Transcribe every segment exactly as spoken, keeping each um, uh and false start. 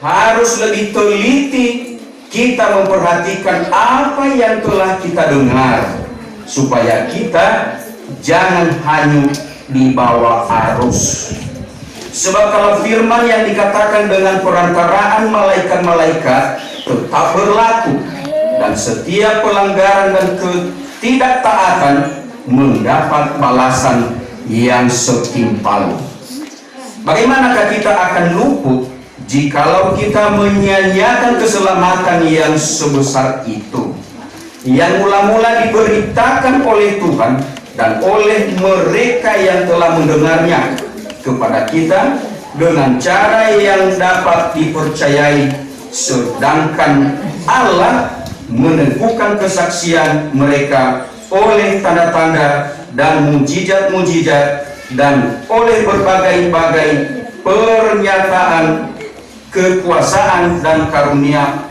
Harus lebih teliti kita memperhatikan apa yang telah kita dengar, supaya kita jangan hanyut di bawah arus. Sebab kalau firman yang dikatakan dengan perantaraan malaikat-malaikat tetap berlaku, dan setiap pelanggaran dan ketidaktaatan mendapat balasan yang setimpal. Bagaimanakah kita akan luput jikalau kita menyia-nyiakan keselamatan yang sebesar itu, yang mula-mula diberitakan oleh Tuhan dan oleh mereka yang telah mendengarnya kepada kita dengan cara yang dapat dipercayai, sedangkan Allah meneguhkan kesaksian mereka oleh tanda-tanda dan mujizat-mujizat dan oleh berbagai-bagai pernyataan kekuasaan dan karunia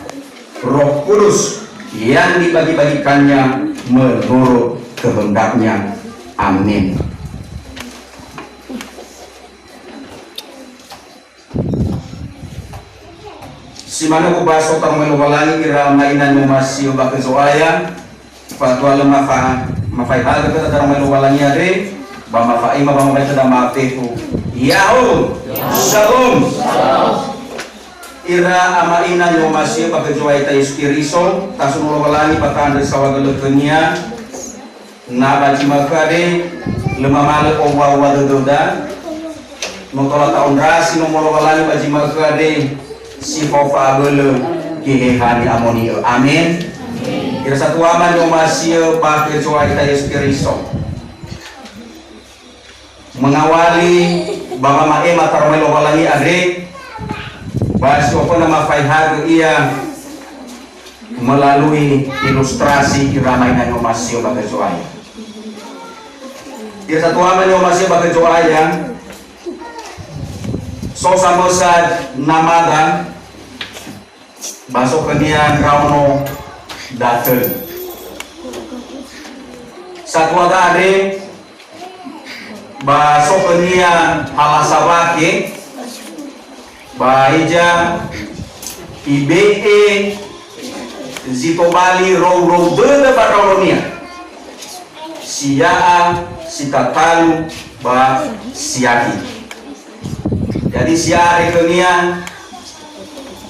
Roh Kudus yang dibagi-bagikannya menurut kehendaknya. Amin. Si manö ubaso taromali Lowalangi ira ama ina ni'omasi'ö ba khö Zo'aya, fatua lö mafa-, mafaehagö khöda taromali Lowalangi andre, ba mafa'ema ba mawai khöda mafefu. Ya'ahowu! Shalom! Ira ama ina ni'omasi'ö ba khö Zo'aya ita Yesu Keriso, tasuno Lowalangi ba ta'andrö saohagölö khönia, Na ba zi ma'ökhö andre, lö mamalö owua-wua dödöda. No tola ta'ondrasi nomo Lowalangi ba zi ma'ökhö andre, si fao fa'abölö Geheha ni'amoni'ö. Amen. Ira satuama ni'omasi'ö ba khö Zo'aya ita Yesu Keriso. Mengawali ba wama'ema taromali Lowalangi andre, ba si oföna mafaehagö ia melalui ilustrasi ira ama ina ni'omasi'ö ba khö Zo'aya. Ira satuama ni'omasi'ö ba khö Zo'aya, so samösa namada, ba so khönia ndraono datö. Satuada andre, ba so khönia halasa wake, ba hiza ibe'e zi tobali rou-rou dödö ba ndraononia. Si ya'a, si tatalu, ba si ya'ia. Jadi si ya'a andre khönia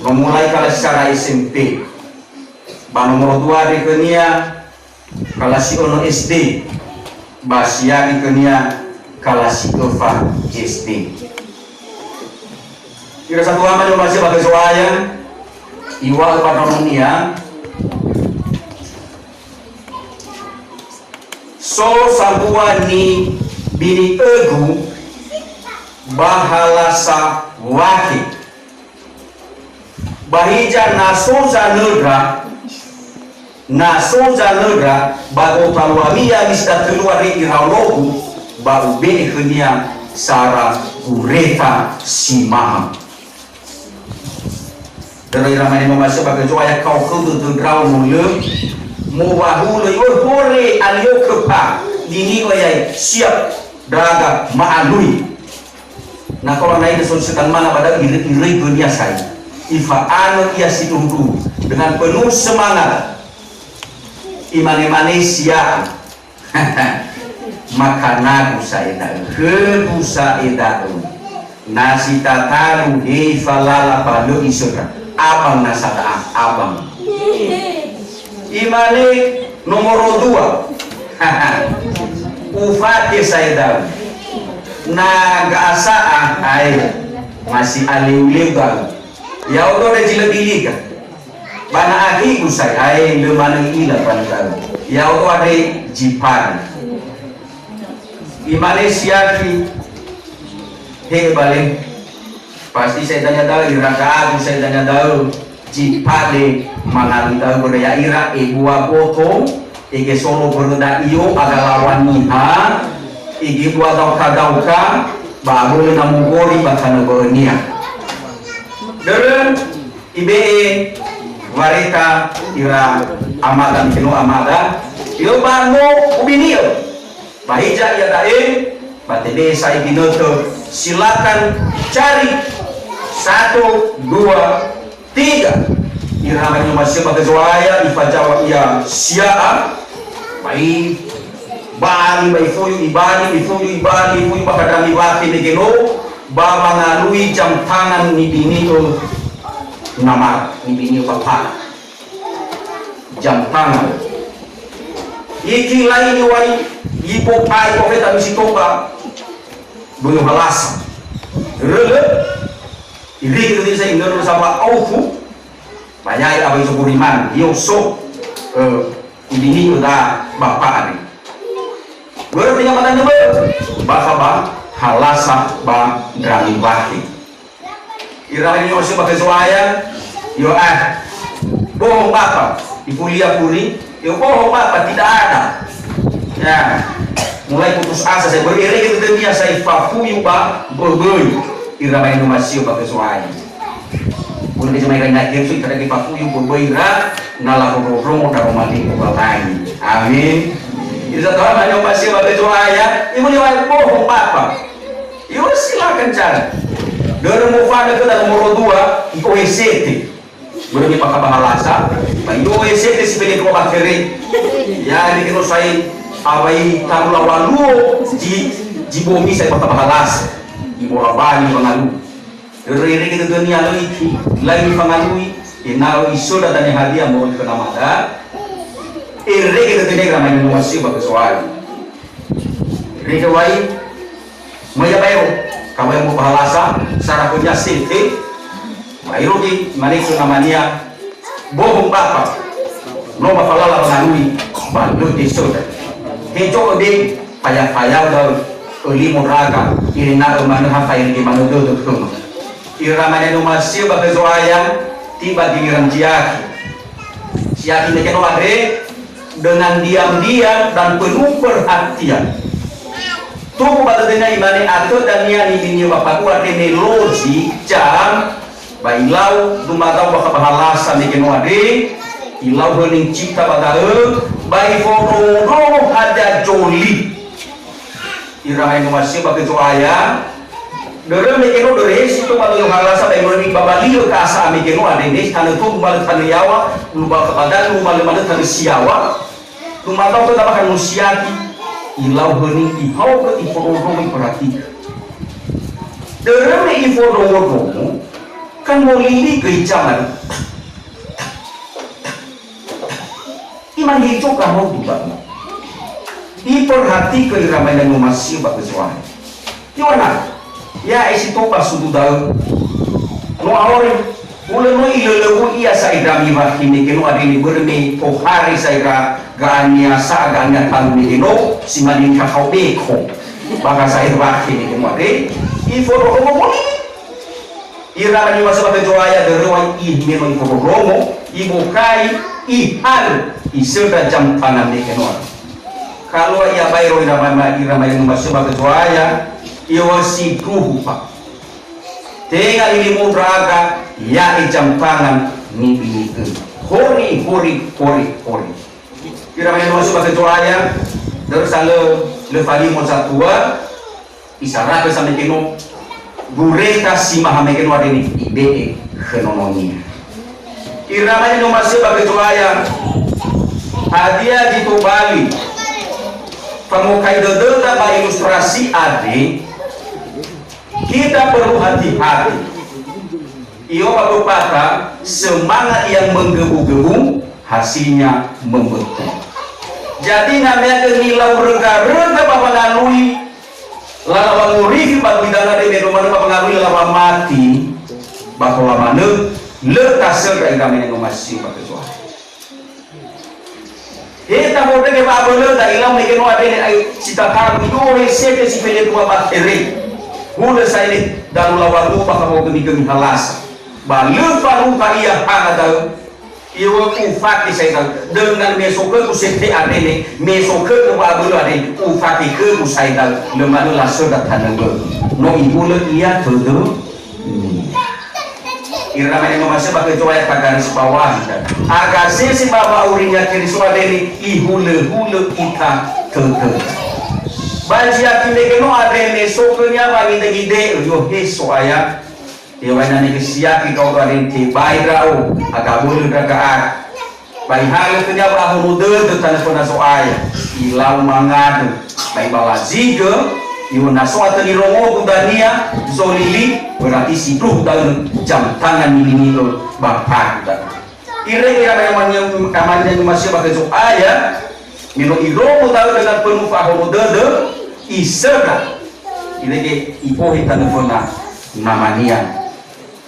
no mulai kalasi sara S M P. Ba nomoro dua andre khönia kalasi ono S D, ba si ya'ia khönia kalasi öfa S D. Ira satuama ni'omasi'ö ba khö Zo'aya, iŵa'ö ba ndraononia, so sambua nibini'ögu ba halasa wake. Ba hiza na so zanöndra, na so zanöndra ba gotaluami ya'ami si datölu andre iraonogu, ba ube'e khönia sara gureta si ma'ö. Dödö ira ama ina ni'omasi'ö ba khö Zo'aya, kao khöu dödö ndraono lö mowahulö, iŵa'ö hore alio köpa, dini'ö ya'e siap draga ma'alui. Na tola na'i so sedang manga ba da'ö, irö-, iröi gönia sai. Ifa'anö ia sindruhu-ndruhu dengan penuh semangat. Imane-mane si ya'a, "Makanagu sa'ae da'ö, khögu sa'ae da'ö. Na si tatalu he falala ba lö isöndra. Abang nasa da'a, abang." Imane nomoro dua, "Ufake sa'ae da'ö. Na ga'asa'a, ae, ma si aleu-leu da'ö. Ya'odo andre zi lö biliga. Ba na akhigu sa'ae, ae, lö manö i'ila mbanö da'ö. Ya'odo andre zi pade." Imane si akhi, "He bale, pasti sa'ae dania da'ö, iragagu sa'ae dania da'ö, zi pade mangalui da'ö börö ya'ira ebua boto, ege solo börö da'io agalawa niha, ege bua daoka-daoka, ba abölö na mogori ba tanö bö'önia." Dörö, ibe'e wareta ira amada, mikeno amada, "Lö ba no ubini'ö. Ba hiza iada'e, ba tebe'e sa'ae ginötö, silakan cari satu, dua, Ba Zo'aya ifazaŵa ia sia'a, ba ibali, ba ifoyu ibali, ifoyu ibali, ifoyu ba kandra miwate mege no, ba wangalui jam tangan nibini'ö namara, nibini'ö bapana. Jam tangan. Ikilai niŵa'ö, ibo'ai profeta misi toba, böi halasa. Rölö, irege dödönia sa inörö sambua aufu, ba ya'e awai zogori manö, io so, eh, ibini'ö da bapa andre. Börö tenga matanö börö, bakha ba halasa ba ndra miwate. Ira ni'osi ba khö Zo'aya, io ah, bohong bapa, ifulia kuri, io bohong bapa, tidak ada. Ya, mulai putus asa saya, börö irege dödönia sa ifafuyu ba böböi. Ira mai no masio ba khö Zo'aya. Börö desi mai ranya Yesu, ikarege fafuyu böböi ira, na lahondrondrongo daroma limbo ba langi. Amin. Ira sa toha mai no masio ba khö Zo'aya, ibu ni wa bohong bapa. Io, silakan cara. Dörö mofanö khöda nomoro dua, iohe sete. Börö me bakha ba halasa, ba iohe sete si fele dua ba tere. Ya, ini keno sai awai talu lawaluo zi, zi bomi sai bakha ba halasa. Ibora bali wangalu. Dörö irege dödönia lö iki, lai nifangalui, ena'ö isöda dania hadia moroi khö namada. Irege dödönia ira mai no masio ba khö Zo'aya. Irege wai, Möi ia baero, kaŵa'ö mo ba halasa, sara khönia sete, baero ge, imane khö namania, bohong bapa, no ba falala wangalui, ba lö tesöda. Hezo öde, faya-faya da'ö, öli mo ndra'aga, irena'ö manö ha fairege manö dödö khöma. Ira mane no masio ba khö Zo'aya, tiba giliran ziaki. Siaki mege no andre, dengan diam-diam dan penuh perhatian. Tumbu ba dödönia imane atö dania nibini'ö bapa dua andre me lozi jam, ba ilau dumadao bakha ba halasa mege no andre, ilau höning cita ba da'ö, ba ifondrondrongo hadia zoli. Ira hai no masio ba khö Zo'aya, dörö mege no dörö he si toba dödö halasa ba imane ba bali'ö kasa mege no andre ne tanö tumbu ba lö tanö yaŵa, lu ba khö ba da'ö, lu ba lö manö tanö si yaŵa. Dumadao khöda bakha no siaki, ilau höning, ihaogö, ifondrondrongo, iperhatikö. Dörö me ifondrondrongo, kan molili göi jama. Imane hezo kamodu ba. Iperhatikö ira mai no masio ba khö Zo'aya. Yohana, ya'e si toba sudu da'ö. No ahori, hulö no ilölöwu ia sa'e ndra miwate mege no andre ni börö me tohare sa'e ndra ga'ania sa'a ga'ania talu mege no, si mane kakao beko. Bakha sa'e wate mege no andre, ifondrondrongo molili. Ira niŵa'ö ba khö Zo'aya dörö wai ih me no ifondrondrongo, ibokai, ihalö, isöndra jam tangan mege no andre. Kalua ia baero ira mai, ira mai no masio ba khö Zo'aya, iŵa'ö sindruhu fa. Tenga lilimu ndra'aga, ya'e jam tangan nibini'ö. Hori, hori, hori, hori. Ira mai no masio ba khö Zo'aya, dörö sa lö, lö falimo zatua, Isarakhö sa mege no, gureta si maha mege no andre ni ibe'e khö nononia. Ira mai no masio ba khö Zo'aya, hadia zi tobali fangokai dödöda ba ilustrasi andre, kita perlu hati-hati. Io ba pepatah, semangat yang menggebu-gebu, hasilnya membeku. Jadi, na me akhö nilau röga-röga ba wangalui, lala wangorifi ba gulidanö andre me no manö ba wangalui lala wamati, ba tola manö, lö tasöndra ira mege no masio ba khö Zo'aya. He tafondrege wa'abölöda ilau mege no andre ne ai si tatalu, iohe sete si fele dua ba tere. Hulö sa'e ne dalu lawaluo ba kawogömi-gömi halasa. Ba lö falukha ia hana da'ö. Iŵa'ö ufake sa'e da'ö. Dengan me so khögu sete andre ne, me so khögu wa'abölö andre, ufake khögu sa'e da'ö. Lö manö lasöndra tanö bö'ö. No ihulö ia tödö. Ira mane no masio ba khö Zo'aya tagaris bawahi. Aga sese ba wa'aurinia Keriso andre ni ihulö-hulö ita tödö. Ba ziaki mege no andre me so khönia wangide-ngide'ö, iohe So'aya. Tebai na mege siaki kau andre tebai ndra'o, aga bölö ndra'aga. Ba ihalö khönia wa'ahono dödö tanö föna Zo'aya, ilau mangandrö, ba ibalazigö, iŵa'ö na so atö nirongogu dania, zolili, berarti sindruhu da'ö jam tangan nilini'ö Bapa-Gu da'ö. Irege ira ma'amania, amania numasi ba khö Zo'aya, me no irongo da'ö dengan penuh fa'ahono dödö, isöndra. Irege i'ohe tanö föna namania.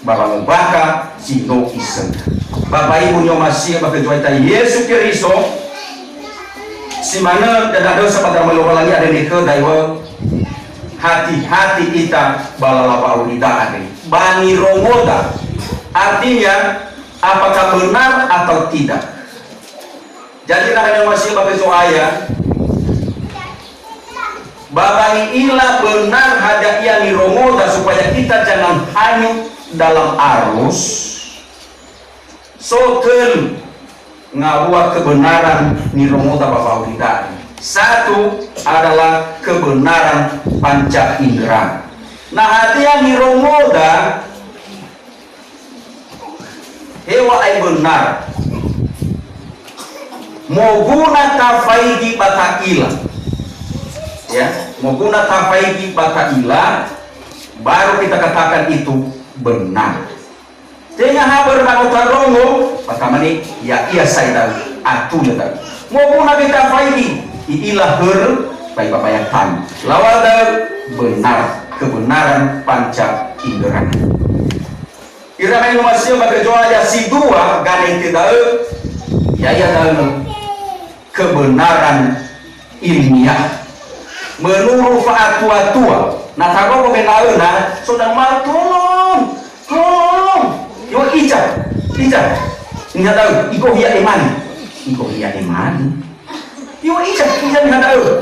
Ba wangombakha si no isöndra. Bapak Ibu ni'omasi'ö ba khö Zo'aya Yesu Keriso, si manö dödö sa ba daroma Lowalangi andre nikhöda iŵa'ö, hati-hati ita ba lala wa'aurida andre. Ba nirongoda, artinya, apakah benar atau tidak? Jadi, ira ma'amania numasi ba khö Zo'aya, ba, ba i'ila benar hadia ia nirongoda supaya kita jangan hanyut dalam arus, so tölu ngawua kebenaran nirongoda ba wa'aurida. Satu adalah kebenaran panca indera. Na hadia nirongoda, heŵa'ae benar. Moguna tafaigi ba ta'ila. Ya, moguna tafaigi ba ta'ila, baru kita katakan itu benar. Tenga ha börö na no tarongo, ba tamane, ya'ia sa'ae da'ö, atulö da'ö. Moguna göi tafaigi, i'ila hörö, ba ibabaya tanö. Lawa'ö da'ö benar, kebenaran panca indera. Ira ma'amania numasi'ö ba khö Zo'aya si dua ganete da'ö, ya'ia da'ö kebenaran ilmiah. Menurut fa'atua-tua, na tarongo mena'ö na, so da'ö ma'ö, "Tolong, tolong." Yo, ija, ija. Niha da'ö, igohi ya'e mane. Igohi ya'e mane. Yo, ija, ija niha da'ö.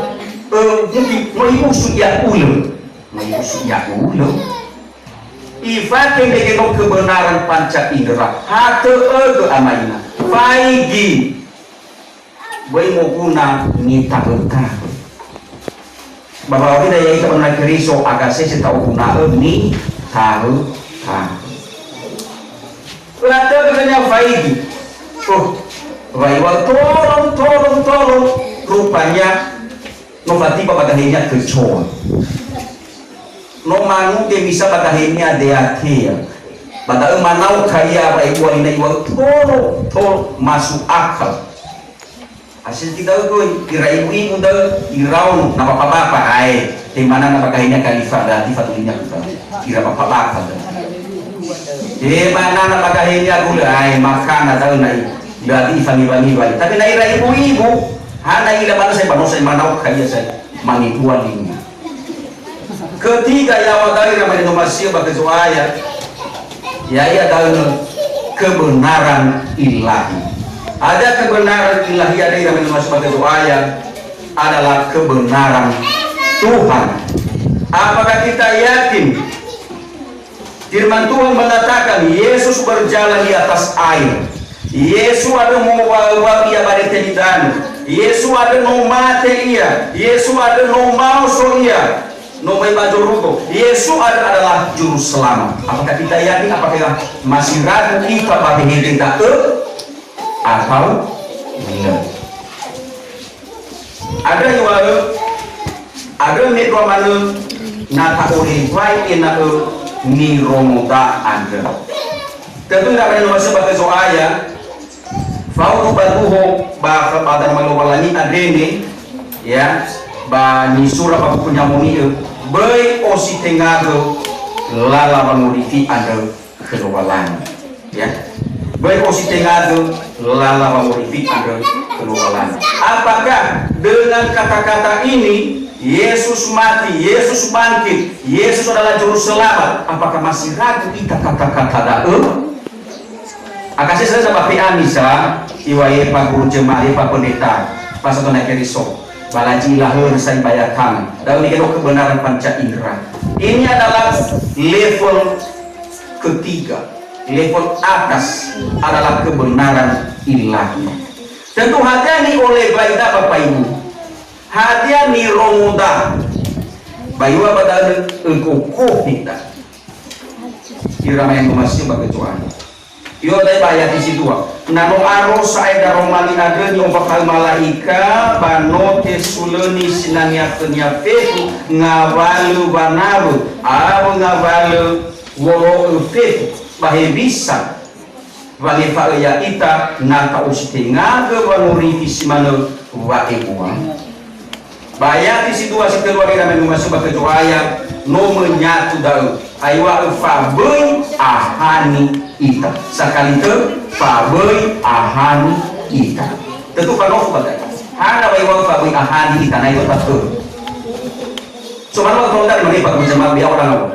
Eh, mungkin, no iusu ia ulö. No iusu ia ulö. Ifake mege no kebenaran panca indera. Hatö'ögö amaina. Faigi. Böi moguna nitahö-tahö. Ba wa'aurida ya'ita ba nona Keriso, akasese ta'oguna'ö nitahö-tahö. Latö'ögö dania faigi. Oh, wa iŵa'ö tolong, tolong, tolong. Rupanya, no fatiba ba gahenia kecoa. No manudö misa ba gahenia deatea. Ba da'ö manao khaia wa ebua lina iŵa'ö tolo, tolo, masuk akal. Hasil ti da'ö göi, ira ibu-ibu da'ö, iraono, na bapa-bapa, ae, temanana ba gahenia kalifa, berarti fatulinya bukan. Ira bapa-bapa da'ö. Temanana ba gahenia gula, ae, makana da'ö na'i, berarti ifaniwa-niwa. Tapi na ira ibu-ibu, hana ila manö sa'ae, ba no sa'ae manao khaia sa'ae, mangitua linia. Ketiga, ya'ia da'ö ira ma'amania numasi'ö ba khö Zo'aya, ya'ia da'ö kebenaran ilahi. Ada kebenaran ilahi ada ira ma'amania numasi'ö ba khö Zo'aya adalah kebenaran Tuhan. Apakah kita yakin Firman Tuhan mengatakan, Yesus berjalan di atas air. Yesu andrö mowaŵi ia ba dete lidanö. Yesu andrö no mate ia. Yesu andrö no maoso ia. No möi ba zorugo. Yesu andrö adalah juru selamat. Apakah kita yakin? Apakah masih ragu kita ba wehede da'ö? Atau lö. Andrö iŵa'ö, andrö me dua manö na ta'orewai ena'ö nirongoda andrö. Tentu ira ma'amania numasi'ö ba khö Zo'aya, faudu ba luo ba, ba daroma Lowalangi andre ne, ya, ba nisura ba buku Nyamoni'ö, böi ositengagö lala wangorifi andrö khö Lowalangi. Ya. Böi ositengagö lala wangorifi andrö khö Lowalangi. Apakah dengan kata-kata ini, Yesus mati, Yesus bangkit, Yesus adalah juru selamat, apakah masih ragu ita kata-kata da'ö? Akasese sa ba P A misa, iŵa'ö fa guru jemaah, fa pendeta, fa sato na Keriso. Ba lazi lahör sa ibaya tanö. Da'ö nigedo kebenaran panca indra. Ini adalah level ketiga, level atas adalah kebenaran ilahi. Tentu hadia ni'olebaida Bapak Ibu, hadia nirongoda, ba iŵa'ö ba da'ö ögogohe da. Ira ma'amania numasi'ö ba khö Zo'aya. Iada'e ba ayati si dua. Na no aro sa'ae daroma li andrö ni'ombakha'ö mala'ika, ba no tesulöni sinangea khönia fefu ngawalö wanawö, awö ngawalö wolo'ö fefu, ba hewisa wangefa'ö ya'ita, na ta'ositengagö wangorifi si manö wa'ebua? Ba ayati si dua si tölu andrö ira me nu'omasi'ö ba khö Zo'aya, no mönyatu da'ö. Aeŵa'ö faböi ahani ita. Sakali tö, faböi ahani ita. Tentu fanofu ba da'e. Hana wa iŵa'ö faböi ahani ita, na ito tatö. So manö wa tolonga mane ba guru jemaat bi'a orang apa?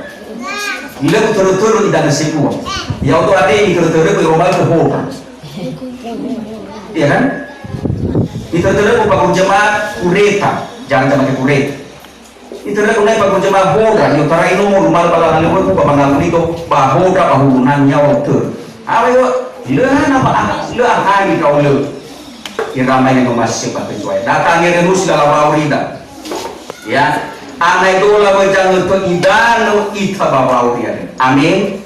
Lö tödö-tödö idanö sebua. Ya'odo ade ni tödö-tödö böi romal ke hota. Iya kan? Mitörö-törö ba guru jemaat kureta, jangan sama ke kureta. Mitörö-törö ba guru jemaat boda, yo tarai nomor rumah ba lana lewat ba mangawuli to, ba boda, ba hulunan nyawa tö. Apa yo? Lö hana ba, lö ahani kau lö. Ira mai no masih ba kecuali. Datang ya nusi dalam wa'aurida. Ya. Anai dola wejangötö idanö ita ba wa'auri. Amin.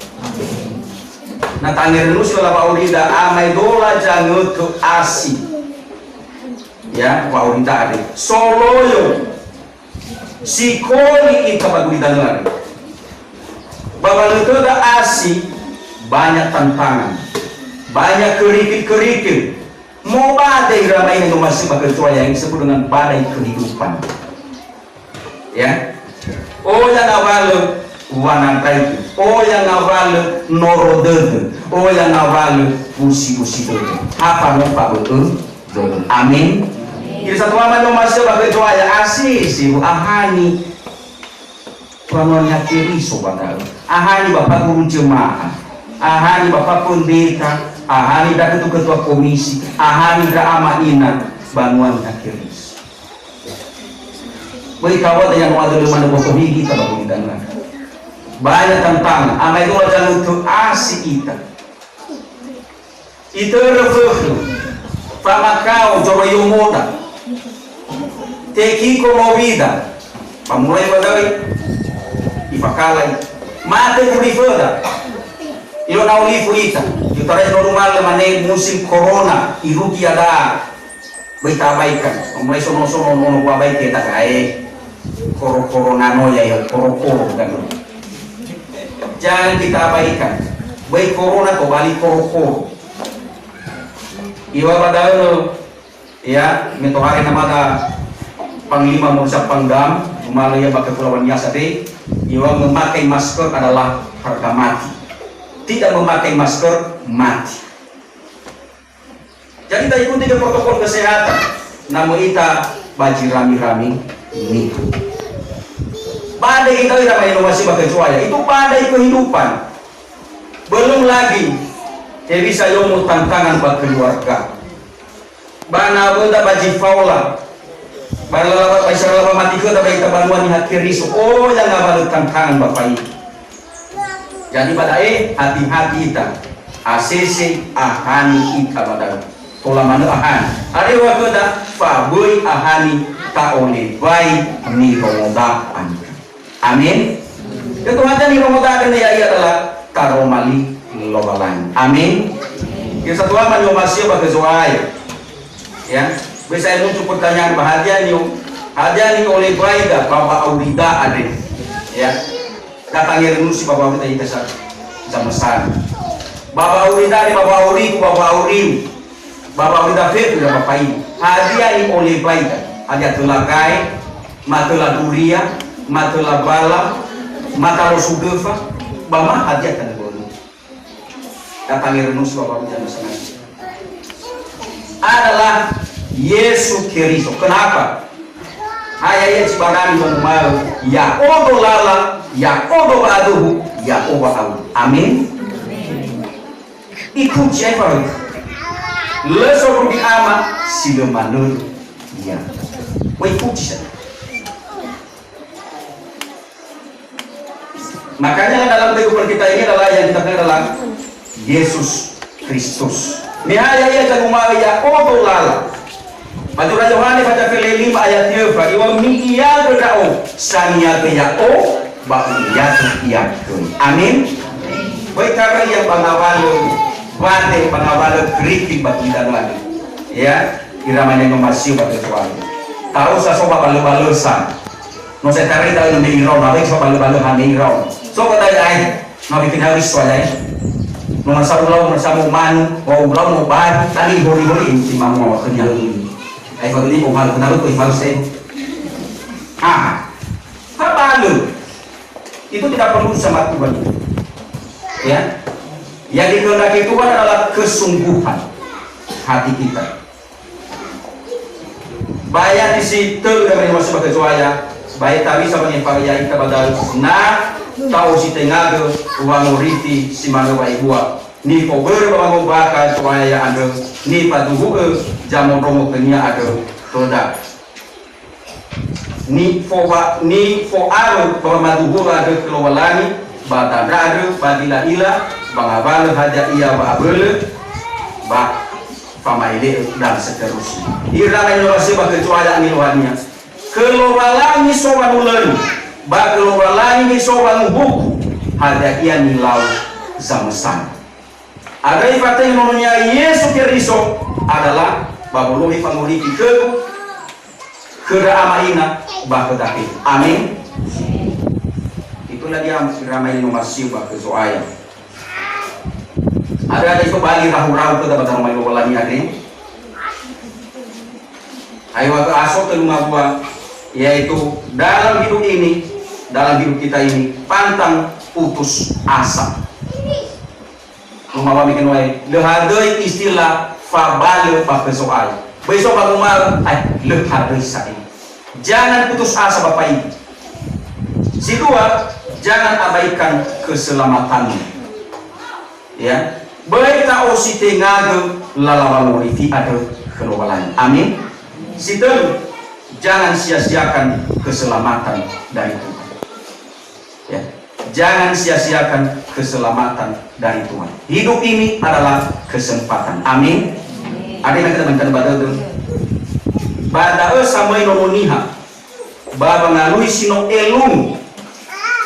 Na tangerenusi wala wa'aurida, amai dola jangötö asi. Ya, wa'aurida andre. Soloyo. Sikoli ita ba gulidanö andre. Ba wangötöda asi, banyak tantangan. Banyak kerikil-kerikil. Mobadai ira mai no masih bakal tua yang disebut dengan badai kehidupan. Ya. Oya ngawalö wanandraigö. Oya ngawalö noro dödö. Oya ngawalö busi-busi dödö. Hapa no fabö'ö dödö. Amin. Ira satua ma no masih bakal tua ya asi si ahani. Pranwania Keriso ba da'ö. Ahani ba faguru jemaah. Ahani ba fapendeta. Ahani ndra ketua-ketua komisi. Ahani ndra ama ina. Banua Niha Keriso. Böi taŵa daya no adölö manö boto higi ta ba gulidanö. Banyak tantangan. Amai dola jangötö asi ita. Itörö fökhö, famakao zoroiyomoda, tekiko mowida, famulai wadawai, ifakalai, mate guriföda, ilo na olifu ita, itarai no rumah lemane musim corona, irugi ada, böi tabaikan, famulai sono-sono nono wabai ke tagae, koro-koro nano ya, ya koro-koro kan. Jangan kita abaikan. Böi corona tobali koro-koro. Iŵa'ö ba da'ö, ya, me tohare namada Panglima Morisa Pangdam, numalö ia ba kepulauan Nias andre, iŵa'ö memakai masker adalah harga mati. Tidak memakai masker, mati. Jadi, taikuti ke protokol kesehatan. Na möi ita ba zi rami-rami niha. Badai kita ira ba inovasi ba kecuali. Itu badai kehidupan. Belum lagi, hewisa yomo tantangan ba keluarga. Ba nawöda ba zi faola. Ba lalawa, ba isa lalawa mati khöda ba ita banua Niha Keriso. Oh, ya ngawalö tantangan Bapak Ibu. Jadi ba da'e, hati-hati ita. Asese ahani ita ba da'ö. Tola manö ahani. Are wa khöda, fa böi ahani ta'olebai nirongoda andrö. Amin. Ketua hadia nirongoda andrö ya'ia adalah taroma li Lowalangi. Amin. Ira satua ma ni'omasi'ö ba khö Zo'aya. Ya, bisa muncul pertanyaan, ba hadia ni, hadia ni'olebaida ba wa'aurida andre. Ya. Datang ya nusi ba wa'aurida ita sa, sama-sama. Ba wa'aurida andre, ba wa'auriku, ba wa'auriu. Ba wa'aurida fefu ya Bapak Ibu. Hadia ni'olebaida? Hadia töla gae, ma töla duria, ma töla bala, ma talosu göfa, ba ma hadia tanö bönu. Datang ya nusi ba wa'aurida sama-sama. Adalah Yesu Keriso. Kenapa? Haya ia cibarani mengumau, ya'odo lala, ya'odo wa'aduhu, ya'o wa'auri. Amin. Ikuti aja. Lö sorugi Ama si lö manö ia. Wai ikuti saja. Makanya dalam kehidupan kita ini adalah yang kita kenal adalah Yesus Kristus. Niha ya'ia zanguma'ö ya'odo lala. Ba zura Yohane faza fele lima ayat tiöfa, iŵa'ö mi'iagö ndra'o, saniagö ya'o, ba u'iagö ia göi. Amin. Böi karöi yang ba ngawalö. Wate ba ngawalö kritik ba gulidanö andre. Ya, ira mane no masio ba kecuali. Tahu sa so ba balö-balösa. No saya tarai tahu no me irau, na baik so balö-balö ha me irau. So kata ai, na bikin harus so ai. No masa ulau, masa mau manu, mau ulau, mau bari, tali hori-hori, ini si mamu mau kenyal ini. Ai, bagi ini, mau malu, kenapa kau malu saya? Ah, tak malu. Itu tidak perlu sama Tuhan. Ya. Yang dikehendaki Tuhan adalah kesungguhan hati kita. Ba ayat si tölu dari Yosua ke Zoya, ba ita bisa mengevaluasi kita pada na tao si tengaga wangorifi si manö wa'ebua. Nifobörö ba wangombakha Zoya andrö, nifaduhu'ö zamondrongo khönia andrö, toda. Nifowa-, nifo'arö ba wamaduhu'ö andrö khö Lowalangi, ba dandra andrö, ba gila-ila, ba ngawalö hadia ia wa'abölö, ba fama'ele'ö, dan seterusnya. Ira na inowasi ba kecuali ani Lowalangi. Khö Lowalangi so wanulöni, ba khö Lowalangi so wanguhuku, hadia ia nilau zamösana. Andrö ifatenge nononia Yesu Keriso adalah ba wolohe fangorifi khögu, khö ndra ama ina, ba khö da'e. Amin. Itulah dia irama ini nomor siu ba khö Zo'aya. Ada ada itu bali rahu-rahu khöda ba daroma Lowalangi andre. Ayo ke aso telunga dua, yaitu dalam hidup ini, dalam hidup kita ini, pantang putus asa. Umawami kenoi, lö hadöi istilah fabalö ba khö Zo'aya. Böi so ba umawö, eh, lö hadöi sa'ae. Jangan putus asa, Bapak Ibu. Si dua, jangan abaikan keselamatanmu. Ya, böi ta'ositengagö lala wangorifi andrö khö Lowalangi. Amin. Si tölu, jangan sia-siakan keselamatan dari Tuhan. Ya. Jangan sia-siakan keselamatan dari Tuhan. Hidup ini adalah kesempatan. Amin. Ada yang kita minta badödö. Ba da'ö samöi Nono Niha. Ba wangalui si no elungu.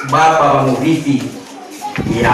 Ba ba wangorifi. Ya.